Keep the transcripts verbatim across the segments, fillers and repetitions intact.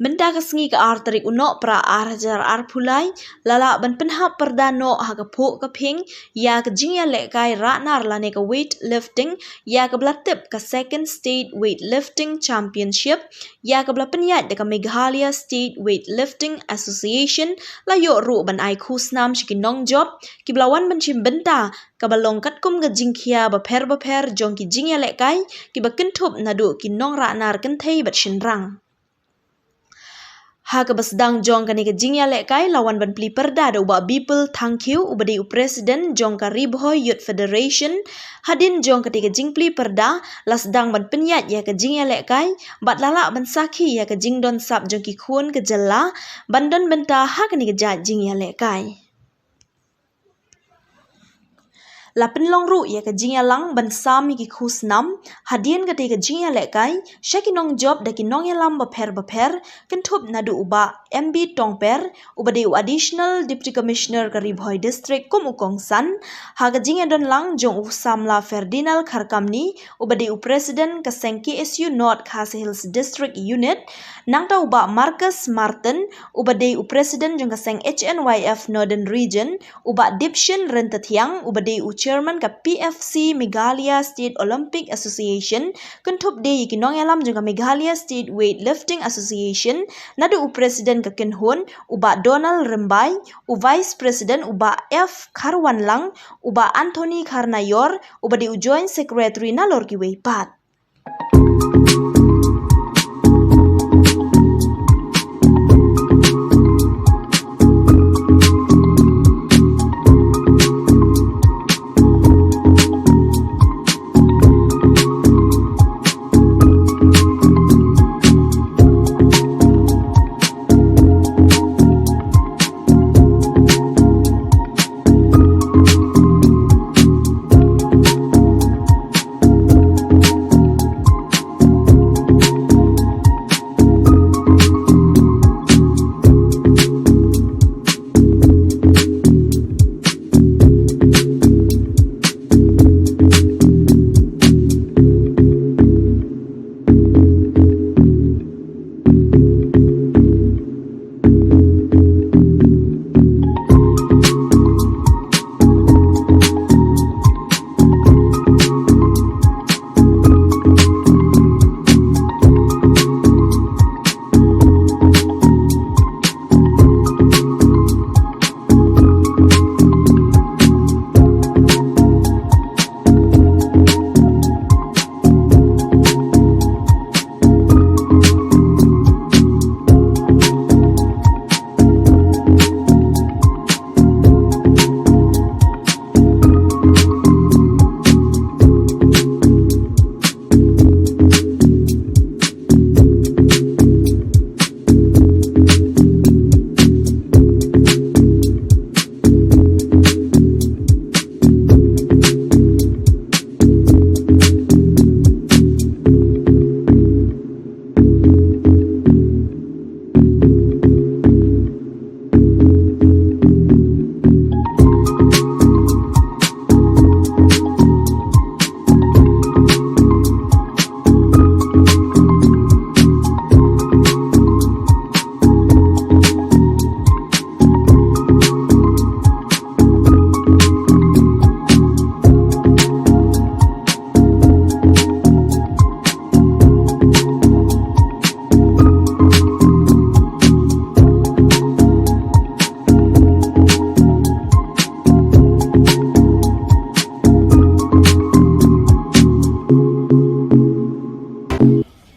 Mynta ka sngi ka ar tarik u Nohprah ar hajar arphew lai, la lah ban pynhap pyrda noh ha ka phuh ka phieng ïa ka jingïalehkai rah nar lane ka weight lifting ïa kaba la tip ka Second State Weightlifting Championship, ïa kaba la pynïaid da ka Meghalaya State Weightlifting Association, la ïoh ruh ban ai khusnam sha ki nongjop kiba la wan ban shim bynta, kaba long katkum ka jingkhia bapher bapher jong ki jingïalehkai kiba kynthup naduh ki nongrah nar kynthei bad shynrang. Ha kaba sdang jong kane ka jingïalehkai la wan ban plie pyrda da u Bah Bipul Thangkhiew uba dei u president jong ka Ri Bhoi Youth Federation. Hadien jong kane ka jingplie pyrda la sdang ban pynïaid ïa ka jingïalehkai bad la lah ban sakhi ïa ka jingdon sap jong ki khun ka jylla ban don bynta ha kane ka jait jingïalehkai. La pynlong ruh ïa ka jingïalang ban sam ïa ki khusnam hadien kata ka jingïalehkai sha ki nongjop da ki nongïalam bapher bapher, kynthup naduh u Bah M B Tongper uba dei u Additional Deputy Commissioner ka Ri Bhoi District kum u kongsan. Ha ka jingïadon lang jong u samla Ferdinand Kharkamni uba dei u president ka seng K S U North Khasi Hills District Unit, nangta u Bah Marcus Martin uba dei u president jong ka seng H N Y F Northern Region, u Bah Dipshin Ryntathiang uba dei u chairman ka P F C Meghalaya State Olympic Association, kynthup de ïa ki nongïalam jong ka Meghalaya State Weightlifting Association, naduh u president ka kynhun u Bah Donald Rymbai, u vice president u Bah F Kharwanlang, u Bah Anthony Kharnaior uba dei u joint secretary nalor kiwei pat.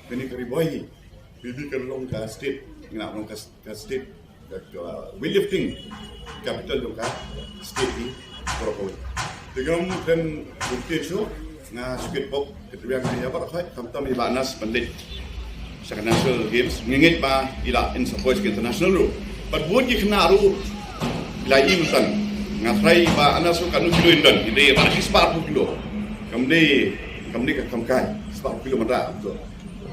Kane ka Ri Bhoi hi, maybe kan long ka state, ngi lah ban long ka, ka state, ka, ka weightlifting capital jong ka state hi baroh kawei. Te ngam kren bun te shuh, nga shu kit pop ka triang kane ïa baroh kawei, khamtam ïa i Bah Anas Pandit sha ka National Games, nga ngeit ba i la in support sha ka international ruh. Bad bun ki khynnah ruh i la ïohi ruh tang. Nga tharai i Bah Anas ruh katno kilo in don, i dei ba shi spah arphew kilo. Kam dei, kam dei ka kam kai, spah arphew kilo mynta.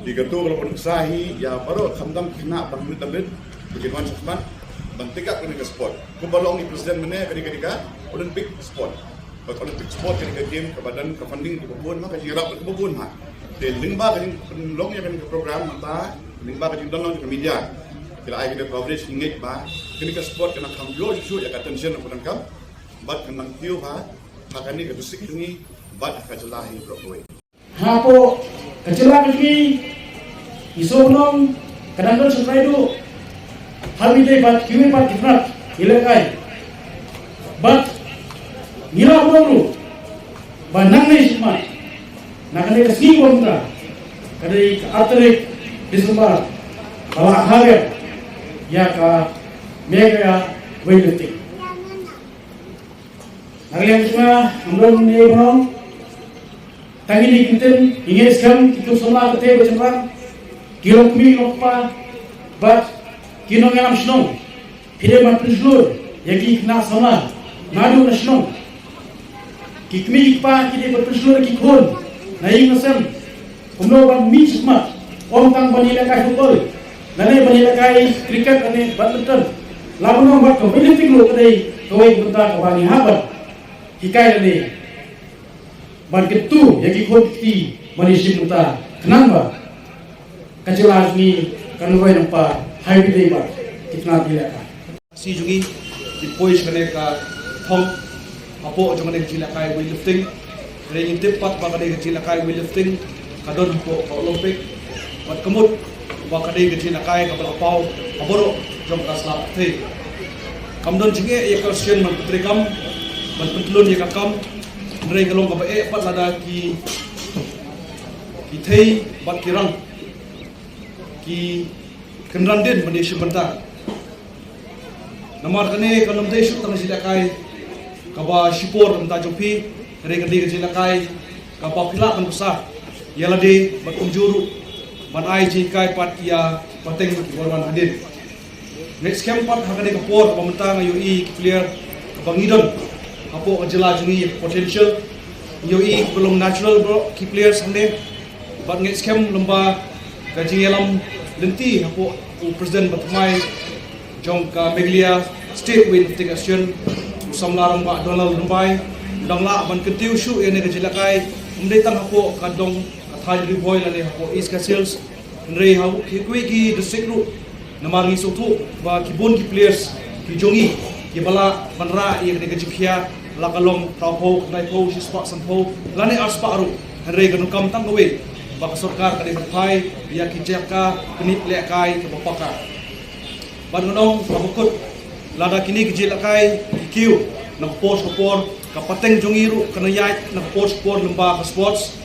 Te kato ka long ban nuksa hi ïa baroh khamtam ki khynnah ba rit tam rit ba kin wan shakhmat ban take up kane ka sport. Kumba long i president mynne, kane ka dei ka Olympic sport. Bad Olympic sport kane ka game kaba don ka funding kaba bun ma, ka jingïarap kaba bun ma. Te lyngba ka jingpynlong ïa kane ka program mynta, Lyngba ka jingdon lang jong ka media, ki la ai ka coverage, ngi ngeit ba kane ka sport ka nang kham ïoh shuh shuh ïa ka attention na pdeng kam, bad ka nang kiew bha ha kane ka district jong ngi bad ha ka jylla hi baroh kawei. Hapoh ka jylla ka jong ngi, ngi sngewbha ban ong ka dang don sha trai duh. Haba ïadei bad kiwei pat ki tnat ïalehkai, bad ngi la ong ruh ba nangne shakhmat, na kane ka sngi ba mynta, ka dei ka ar tarik December, ba la ha ïa ka Meghalaya weightlifting. Na ka liang jong nga, ngam don ne ban ong, tang kine ki ktien, ngi ngeit skhem ki khun samla kynthei bad shynrang, ki long kmie long kpa bad ki nongïalam shnong, phi dei ban pynshlur ïa ki khynnah samla naduh na shnong. Ki kmie ki kpa ki dei ban pynshlur ïa ki khun na ïing na sem. Kumno ban mih shakhmat, ym tang ban ïalehkai football, lane ban ïalehkai cricket lane badminton. La ban ong ba ka weightlifting ruh ka dei kawei ka bynta kaba ngi hap ban hikai lane ban kyntu ïa ki khun ki kti ban ïashim bynta, khnang ba ka jylla jong ngi kan roi nangpa ha kaba ïadei bad ki tnat ïalehkai. Shi jong ngi ki poi sha kane ka thong hapoh jong kane ka jingïalehkai weightlifting. Hynrei ngi tip pat ba kane ka jingïalehkai weightlifting ka don hapoh ka Olympic, bad ka mut ba kane ka jingïalehkai kaba la paw ha baroh jong ka sla pyrthei. Kam don jingeh ïa ka sien ban pyntreikam, ban pyntlun ïa ka kam. Hynrei ka long kaba eh pat lada ki, ki thei bad ki rang ki kynran dien ban ïashim bynta. Namar kane ka nym dei shuh tang ka jingïalehkai kaba shipor na bynta jong phi, hynrei ka dei ka jingïalehkai kaba phi lah ban pynsah ïa lade bad kumjuh ruh ban ai jinghikai pat ïa pateng kiba wan hadien. Ngeit skhem pat ha kane ka por kaba mynta nga ïohi ki player kaba ngi don hapoh ka jylla jong ngi ïa ka potential. Ngi ïohi kiba long natural bro ki players hangne. Bad ngeit skhem lyngba ka jingïalam lynti hapoh u President ba thymmai jong ka Meghalaya State Weightlifting Association, u samla rangbah Donald Rymbai, u dang lah ban kyntiew shuh ïa kane ka jingïalehkai, ym dei tang hapoh ka dong ka thaiñ Ri Bhoi lane hapoh East Khasi Hills, hynrei ha kiwei ki district ruh. Namar ngi sngewthuh ba ki bun ki players ki jong ngi kiba lah ban rah ïa kane ka jingkhia, la ka long phra phew, khyndai phew, shispah san phew lane arspah ruh. Hynrei ka donkam tang kawei, ba ka sorkar ka dei ban phai ïa ki jaka pyni lehkai kaba paka. Bad ngan ong kaba kut, lada kine ki jingïalehkai ki kiew na ka por sha ka por, ka pateng jong ngi ruh kan ïaid na ka por sha ka por lyngba ka sports.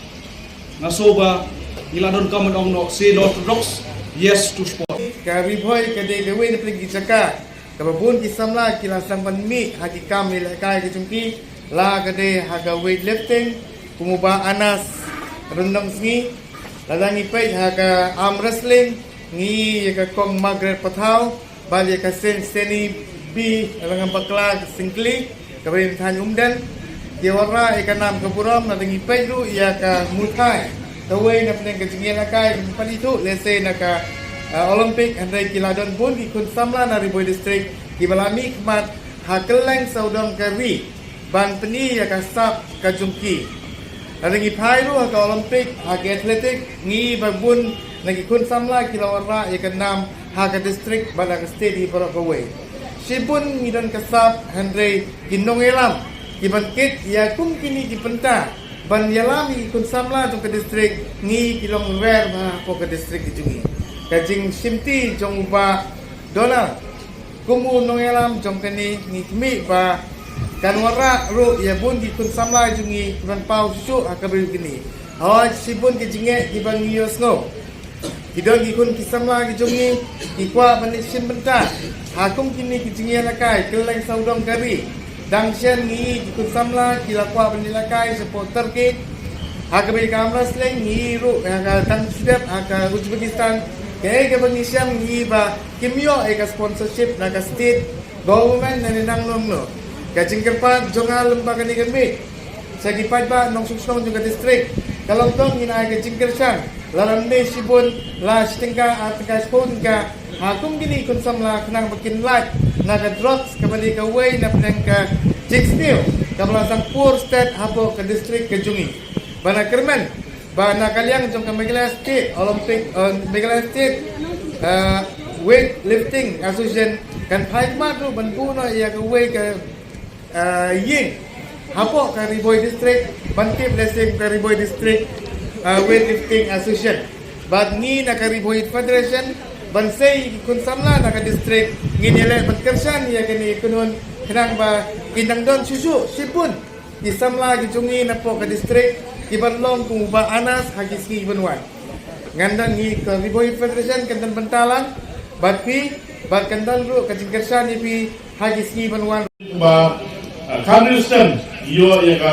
Nga sngew ba ngi la donkam ban ong noh, say no to drugs, yes to sport. Ka Ri Bhoi ka dei kawei na pdeng ki jaka kaba bun ki samla ki la sdang ban mih ha ki kam ïalehkai ki jong ki, la ka dei ha ka weightlifting, kum u Bah Anas Ryndongsngi. Lada ngi peit ha ka arm wrestling, ngi ïa ka Kong Margaret Pathaw bad ïa ka Sen-, Seni B Rangam Bakla Syngkli, kaba dei na thaiñ Umden. Ki wanrah ïa ka nam ka burom. Lada ngi peit ruh ïa ka Muay Thai, kawei na pdeng ka jingïalehkai kaba pynithuh lehse na ka, ah, Olympic, hynrei ki la don bun ki khun samla na Ri Bhoi District kiba la mihkhmat ha kylleng sawdong ka ri ban pyni ïa ka sap ka jong ki. Lada ngi phai ruh ha ka Olympic, ha ka athletic, ngi ba bun na ki khun samla ki la wanrah ïa ka nam ha ka district bad ha ka state hi baroh kawei. Shibun ngi don ka sap, hynrei ki nongïalam ki ban kit ïa kum kine ki bynta ban ïalam ïa ki khun samla jong ka district, ngi ki long rare bha hapoh ka district ka jong ngi. Ka jingshimti jong u Bah Donald kum u nongïalam jong kane, ngi khmih ba kan wanrah ruh ïa bun ki khun samla jong ngi ki ban paw shuh shuh ha ka briew kine. Hooid, shibun ki jingeh kiba ngi ïohsngew. Ki don ki khun ki samla ki jong ngi ki kwah ban leit shim bynta ha kum kine ki jingïalehkai kylleng sawdong ka ri. Dang shen ngi ki khun samla ki la kwah ban ïalehkai shapoh Turkey. Ha kaba ïa ka arm wrestling ngi ruh ha ka dang shu dep ha ka Uzbekistan. Kaei kaba ngi shem ngi ba kim ïoh ïa ka sponsorship na ka state government ne nang long noh. Ka jingkyrpad jong nga lyngba kane ka miet sha ki paidbah nongshong shnong jong ka district, ka long tang ngin ai ka jingkyrshan, la lam ne shibun, la shi tyngka, ar tyngka, shiphew tyngka ha kum kine ki khun samla khnang ba kin lait na ka drugs kaba dei kawei na pdeng ka jingsniew kaba la sangpur stet hapoh ka district ka jong ngi. Ba na kyrmen ba na ka liang jong ka Meghalaya State Olympic, eh, Meghalaya State Uh, Weightlifting Association kan phai khmat ruh ban buh noh ïa kawei ka uh, ïing hapoh ka Ri Bhoi District ban tip lehse ka Ri Bhoi District uh, Weightlifting Association. Bad ngi na ka Ri Bhoi Federation ban sei ki khun samla na ka district ngin ïaleh ban kyrshan ïa kane ka kynhun khnang ba kin dang don shuh shuh shibun ki samla ki jong ngi napoh ka district ki ban long kum u Bah Anas ha ki sngi ban wan. Ngan don ngi ka Ri Bhoi Federation kan don bynta lang bad phi bad kan don ruh ka jingkyrshan ïa phi ha ki sngi ban wan. Ba uh, kan ri stem ïoh ïa ka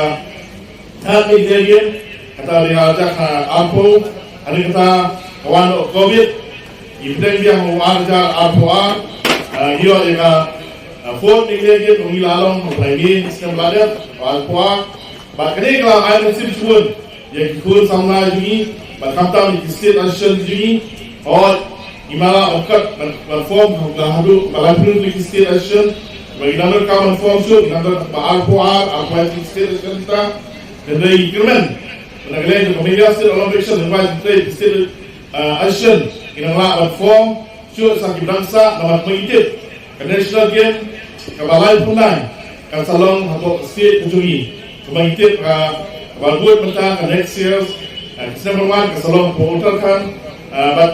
third delegate kata ri arja ka arphew, hari kata ka wan o covid i pdeng biang u arja arphew ar uh, ïoh ïa ka uh, fourth delegate u ngi la long u lai ngi stem la dep arphew ar. Ba kane ka la ai sip chuan ïa ki khun samla jong ngi bad khamtam ïa ki state association jong ngi. Hooid, ngi mala ong kat ban form ha ka haduh ba laiphew ki state association. Ba ngi nang donkam ban form shuh, ngi nang don ba arphew ar, arphew ar ki state association kita. Hynrei ngi kyrmen na ka liang jong ka Meghalaya State Olympic Association, ngi bai ki state uh, association ngi nang lah ban form shuh sa ki bnai sah namar ba ngi tip ka national game kaba laiphew nine kan sa long hapoh state ka jong ngi. Kaba ngi tip ka kaba bud mynta ka next year uh, ki snem ban wan kan sa long hapoh Uttarakhand uh, bad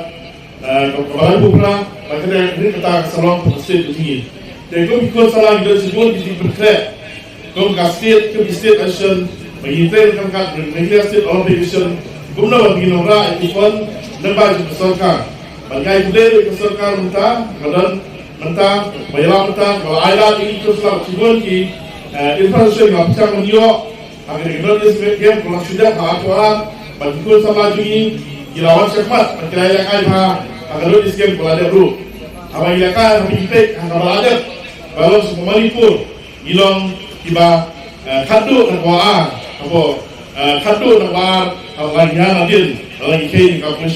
uh, kaba laiphew phra bad kata ka kata kan sa long hapoh state ka jong ngi. Te kum ki khun samla ngi don shibun ki jingpynkhreh kum ka state kum ki state association ba ngi trei ryngkat bad Meghalaya State Olympic Association kumno ba ngi nang rah ïa ki fund lyngba jong ka sorkar. Bad ngi ai khublei ïa ka sorkar mynta ba don mynta ba ïalam mynta ba ai lad ïa ki khun samla shibun ki eh, infrastructure ba pynshong ban ïoh ha ka North East Games ba la shu dep ha arphew ar bad ki khun samla jong ngi ki la wan shakhmat bad ki la ïalehkai bha ha ka North East Games ba la dep ruh. Haba ngi ïalehkai haba ngi peit ha kaba la dep ba long sha Manipur ngi long kiba eh, khatduh na kaba ar, kaba eh, khatduh na kaba ar, haba ngi hang hadien, haba ngi kheiñ ka